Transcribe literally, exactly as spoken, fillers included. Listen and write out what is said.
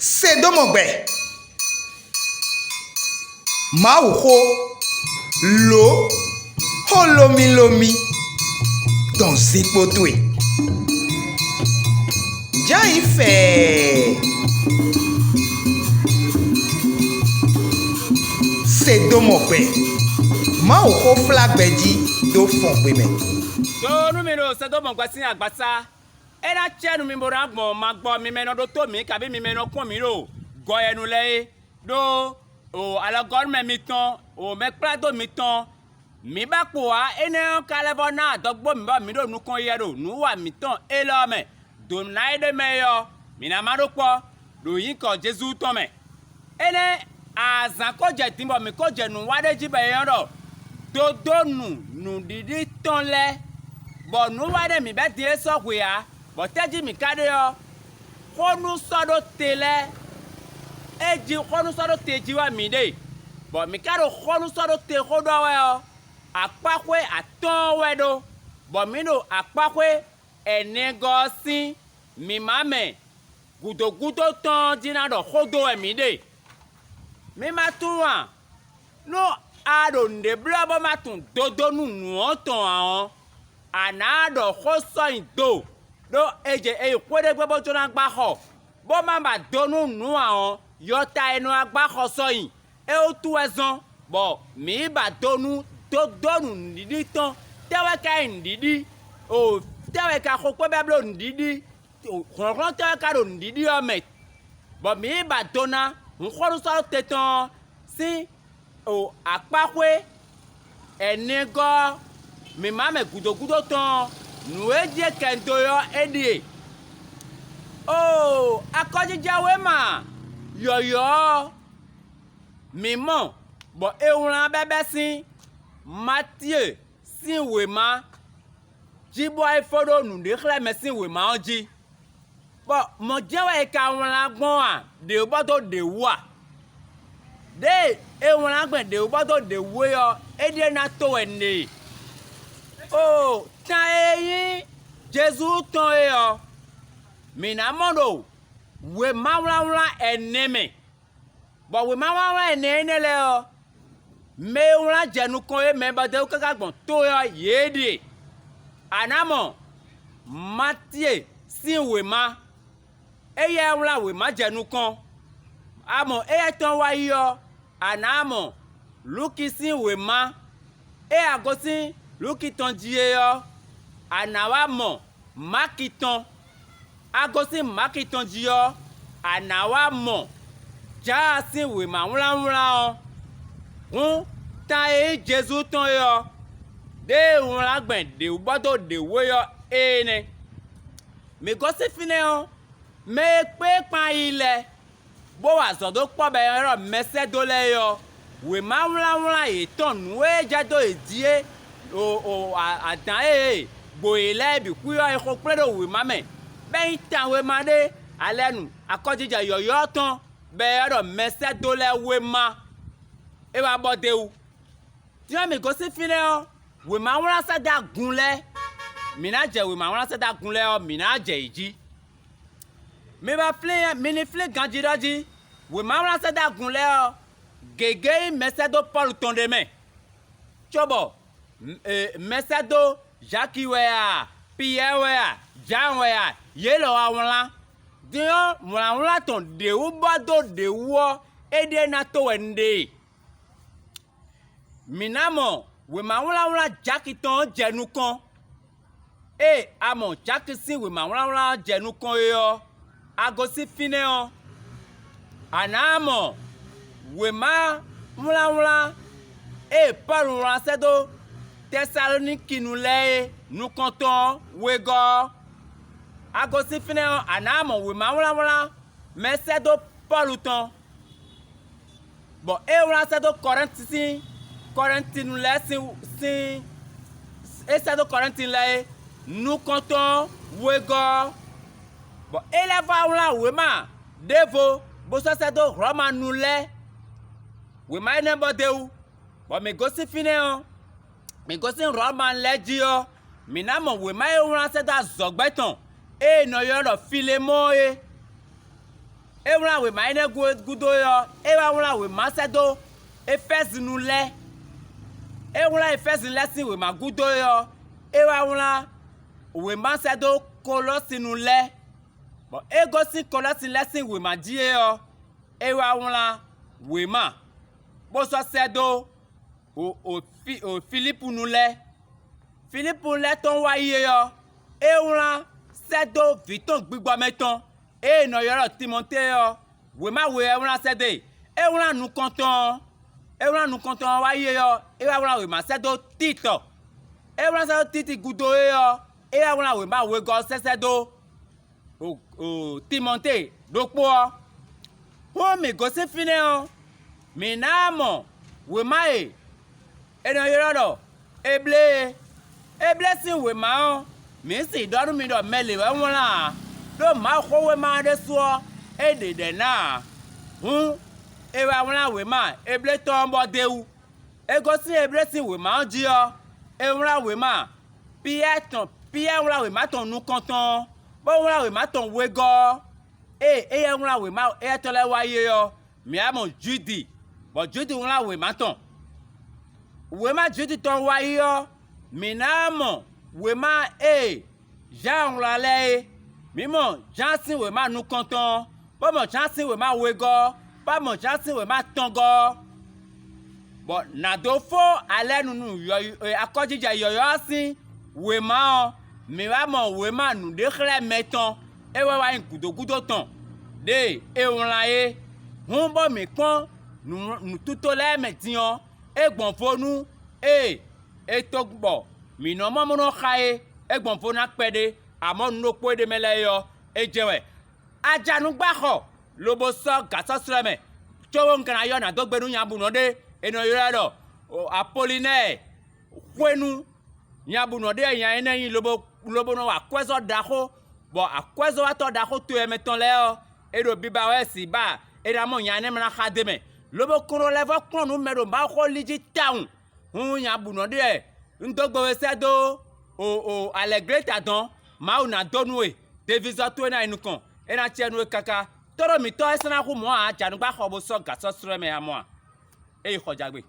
Se dó mɔ gbɛ. Mawuxó, lǒ, xó lómílómí dɔn zinkpo towe. Jǎ nyí fɛɛ. Se dó mɔ gbɛ. Mawuxó flá gbɛ jí dó fɔn xwe mɛ. Dó nú mi ɖo Sɛdɔ́mɔ gbɛ́ sín agbasá. É ná cɛ́ nú mi bó ná gbɔn magbɔ mi mɛ nɔ ɖótó mǐ, kabí mi mɛ nɔ kpɔ́n mǐ ɖo gɔyɛnu lɛ́ɛ é, ɖó o alɔgɔ́númɛ mitɔn, o mɛkplado mitɔn, mǐ ba kpo ǎ. Énɛ́ ɔ́ ka lɛ́ vɔ́ ná adɔgbó mǐ bɔ mǐ ɖo nukɔn yɛ ɖo nǔ wa mǐtɔn élɔ́ mɛ. Dǒ ná é ɖ'é mɛ é ɔ́, mǐ ná má ɖó kpɔ́ ɖo nyǐkɔ Jezu tɔn mɛ. Énɛ́ azǎn ko jɛ din bɔ mǐ ko jɛ nǔ wa ɖé jí bɔ è nɔ ɖɔ dodó nu nǔɖiɖi tɔn lɛ́ɛ, bɔ nǔ wa ɖé mǐ bɛ́ din é sɔ́ hwe ǎ, bɔ tɛ́ jí mǐ ka ɖe ɔ́, xó nú sɔ́ ɖó te lɛ́ɛ, é jí xó nú sɔ́ ɖó te jí wɛ mǐ ɖe, bɔ mǐ ka ɖo xó nú sɔ́ ɖó te xó ɖɔ wɛ ɔ́, akpáxwé atɔ́ɔ́n wɛ ɖó, bɔ mǐ ɖo akpáxwé ɛnɛgɔ́ ɔ́ sín mǐmá mɛ gǔdo gúdo tɔn ɔ́ jí ná ɖɔ xó dó wɛ mǐ ɖe. Mi ma tunwun a? Nú a ɖo nǔɖé blɔ́ bó ma tunwun dodó nú nǔ ɔ́ tɔn ǎ ɔ́, a nǎ ɖɔ xó sɔ́ nyi do, ɖó è jɛ è yi xwé ɖé gbe bó jló ná gbá xɔ, bó ma ba do nú nǔ ǎ ɔ́, yɔta e nɔ wá gbá xɔ sɔ́ nyi. É wútu wɛ zɔ́n bɔ mǐ yi ba do nú dodó nǔɖiɖi tɔn. Tɛ́ wɛ ka nyí nǔɖiɖi? O, tɛ́ wɛ ka xo kpé bɛ́ bló nǔɖiɖi? Hlɔ̌nhlɔ́n tɛ́ wɛ ka ɖo nǔɖiɖi ɔ́ mɛ? Bɔ mǐ yi ba do ná hunxɔ́núsɔ́ te tɔn ɔ́ sín o akpáxwé ɛnɛgɔ́ ɔ́, mǐmá mɛ gǔdo gúdo tɔn ɔ́, nǔ e jí è kɛ do é ɔ́, é ɖíe. Oo, akɔjijɛ wěma yɔ̌yɔ́ ɔ́, mǐ mɔ bɔ è wlán bɛ́bɛ́ sín Matíe sín wěma jí bɔ é fó ɖó nǔɖé xlɛ́ mɛ sín wěma ɔ́ jí. Bɔ mɔ̌ jɛ́n wɛ è ka wlán gbɔn a, ɖě bɔ dó ɖě wú a? Ɖěe è wlán gbɛn ɖě bɔ dó ɖě wú é ɔ́, é ɖíe ná to wɛ un ɖe e. Oo, tan e nyí Jezu tɔn é ɔ́, mǐ ná mɔ ɖo wěmawlánwlán ɛnɛ mɛ, bɔ wěmawlánwlán ɛnɛ énɛ́ lɛ́ɛ ɔ́, mɛ e wlán jɛ nukɔn é mɛ bɔ dó káká gbɔn tó é ɔ́, yě ɖíe. A nǎ mɔ Matíe sín wěma, éyɛ́ wlán wěma jɛ nukɔn. A mɔ éyɛ́ tɔn wá yi ɔ́, a nǎ mɔ Luki sín wěma. Ée a gosín Luki tɔn jí é ɔ́, a nǎ wá mɔ Maki tɔn. A gosín Maki tɔn jí ɔ́, a nǎ wá mɔ Jǎan sín wěma wlánwlán ɔ́. Hǔn, tan e nyí Jezu tɔn é ɔ́, ɖěe un wlán gbɛn ɖě wú bɔ dó ɖě wú é ɔ́, ée nɛ́. Mǐ gosín fínɛ́ ɔ́, mɛ e kpé kpán yi lɛ́ɛ, bó wa azɔ̌ dó kpɔ́ bɔ è nɔ ylɔ́ mɛsɛ́dó lɛ́ɛ é ɔ́, wěma wlánwlán yětɔn nǔ e jɛ dó yě jí é, o o adǎn e e gbo yě lɛ́ɛ bǐ xwí ɔ́, è xo kplé ɖó wěma mɛ, bɔ é nyí tan wěma ɖé, alɛnu, akɔjijɛ yɔ̌yɔ́ tɔn, bɔ è ylɔ́ ɖɔ mɛsɛ́dó lɛ́ɛ wéma. É wá bɔ d'é wú. Din ɔ́, mǐ gosín fínɛ́ ɔ́, wěmawlán sɛ́ dó agun lɛ́ɛ; mǐ ná jɛ wěmawlán sɛ́ dó agun lɛ́ɛ ɔ́, mǐ ná jɛ yě jí. Mi ma flín mi ní flín ganjí ɖɔ jí, wěmawlán sɛ́ dó agun lɛ́ɛ ɔ́, gěgé nyí mɛsɛ́dó Pɔ́lu tɔn ɖé mɛ, cóbɔ mɛsɛ́dó Zaki wɛ a, Piyɛ́ɛ wɛ a, Jǎan wɛ a, yě lɔ wá wlán. Din ɔ́, wlǎnwlán tɔn ɖě wú bɔ dó ɖě wú ɔ́, é ɖíe ná to wɛ un ɖe e. Mǐ ná mɔ wěmawlánwlán Jaki tɔn ɔ́ jɛ nukɔn. Ée a mɔ Jaki sín wěmawlánwlán ɔ́ jɛ nukɔn é ɔ́, a gosín fínɛ́ ɔ́, a nǎ mɔ wěmawlánwlán e Pɔ́lu wlán sɛ́ dó Tɛsaloniki nu lɛ́ɛ é nukɔntɔn ɔ́ wegɔ́ ɔ́. A gosín fínɛ́ ɔ́, a nǎ mɔ wěmawlánwlán mɛsɛ́dó Pɔ́lu tɔn, bɔ é wlán sɛ́ dó Kɔlɛ́nti sín Kɔlɛ́ntinu lɛ́ɛ sín sín é sɛ́ dó Kɔlɛ́ntinu lɛ́ɛ é nukɔntɔn ɔ́ wegɔ́ ɔ́, bɔ é lɛ́ vɔ́ wlán wěma ɖěvo bó sɔ́ sɛ́ dó Hlɔ̌manu lɛ́ɛ. Wěma énɛ́ bɔ d'é wú, bɔ mǐ gosín fínɛ́ ɔ́, mǐ gosín Hlɔ̌manu lɛ́ɛ jí ɔ́, mǐ ná mɔ wěma e wlán sɛ́ dó azɔ̌gbɛ́ tɔn e è nɔ ylɔ́ ɖɔ Filemɔ́ɔ é. É wlán wěma énɛ́ gúdo é ɔ́, é wá wlán wěma sɛ́ dó Efɛ́zinu lɛ́ɛ. É wlán Efɛ́zinu lɛ́ɛ sín wěma gúdo é ɔ́, é wá wlán wěma sɛ́ dó Kolɔ́sinu lɛ́ɛ, bɔ é gosín Kolɔ́sinu lɛ́ɛ sín wěma jí é ɔ́, é wá wlán wěma, bó sɔ́ sɛ́ dó Filípunu lɛ́ɛ. Filípunu lɛ́ɛ tɔn wá yi é ɔ́, é wlán sɛ́ dó vǐ tɔn gbigbɔ mɛ tɔn e è nɔ ylɔ́ ɖɔ Timɔtée ɔ́, wěma we wɛ é wlán sɛ́ dó e. É wlán nukɔntɔn ɔ́, é wlán nukɔntɔn ɔ́ wá yi é ɔ́, é wá wlán wěma sɛ́ dó Tíitɔ. É wlán sɛ́ dó Tíiti gúdo é ɔ́, é wá wlán wěma wegɔ́ ɔ́ sɛ́ sɛ́ dó Timɔtée ɖokpó ɔ́. Hǔn mǐ gosín fínɛ́ ɔ́, mǐ ná mɔ wěma e è nɔ ylɔ́ ɖɔ Eblée é. Eblée sín wěma ɔ́, mǐ sixú ɖɔ nú mi ɖɔ mɛ lě wɛ wlán ǎ, ɖó Mawuxówéma ɔ́ ɖésú ɔ́, é ɖe ɖɛ̌ ná ǎ. Hǔn, è wá wlán wěma Eblée tɔn ɔ́ bɔ d'é wú. È gosín Eblée sín wěma ɔ́ jí ɔ́, è wlán wěma Piyɛ́ɛ tɔn Piyɛ́ɛ wlán wěma tɔn nukɔntɔn ɔ́, bó wlán wěma tɔn wegɔ́ ɔ́. Ée éyɛ́ wlán wěma éyɛ́ tɔn lɛ́ɛ wá yi é ɔ́, mǐ wá mɔ Judi, bɔ Judi wlán wěma tɔn. Wěma Judi tɔn wá yi ɔ́, mǐ ná mɔ wěma e Jǎan wlán lɛ́ɛ é. Mǐ mɔ Jǎan sín wěma nukɔntɔn ɔ́, bó mɔ Jǎan sín wěma wegɔ́ ɔ́, bó mɔ Jǎan sín wěma atɔngɔ́ ɔ́, bɔ nǎ dó fó alɛ́nunu akɔjijɛ yɔ̌yɔ́ ɔ́ sín wěma ɔ́, mǐ wá mɔ wěma nǔɖéxlɛ́mɛ tɔn e wɛ wá nyí gǔdo gúdo tɔn, ɖě e è wlán é. Hǔn bɔ mǐ kpɔ́n nǔtútó lɛ́ɛ mɛ din ɔ́, é gbɔn vo nú ée è to bɔ mǐ nɔ mɔ bó nɔ́ xa é; é gbɔn vo ná kpɛɖé, amɔ̌ nǔ ɖokpó e ɖ'é mɛ lɛ́ɛ é ɔ́, é jɛ́n wɛ. A ja nǔ gba xɔ, lobo sɔ́ gǎ sɔ́ slɔ́ mɛ, cóbó un ka ná ylɔ́ nǎ dó gbe nú nyabunɔ ɖé e nɔ ylɔ́ ɛ ɖɔ Apolinɛ́ɛ hwenu. Nyabunɔ ɖé wɛ nya énɛ́ nyí lobo lobo nɔ wa akwɛ́zɔ́ ɖaxó, bɔ akwɛ́zɔ́watɔ́ ɖaxó to e mɛ tɔn lɛ́ɛ ɔ́, è ɖo biba wɛ si ba è ná mɔ nya énɛ́ mɛ ná xa d'é mɛ, lobo kɔn nɔ lɛ́ vɔ́ kplɔ́n nǔ mɛ ɖo Mawuxó lí jí tawun. Hǔn nyabunɔ ɖé wɛ un dó gbe we sɛ́ dó o o alɛ̌gleta dɔn. Mawu ná dó nú we, devizɔ́ towe ná yi nukɔn, é ná cɛ nú we káká. Tóɖó mǐtɔn wɛ sɔ́ ná hu mɔ̌ ǎ, jǎnugba xɔ bó sɔ́ gǎ sɔ́ slɔ́ mɛ ǎ mɔ a? É yi xɔ jagbe.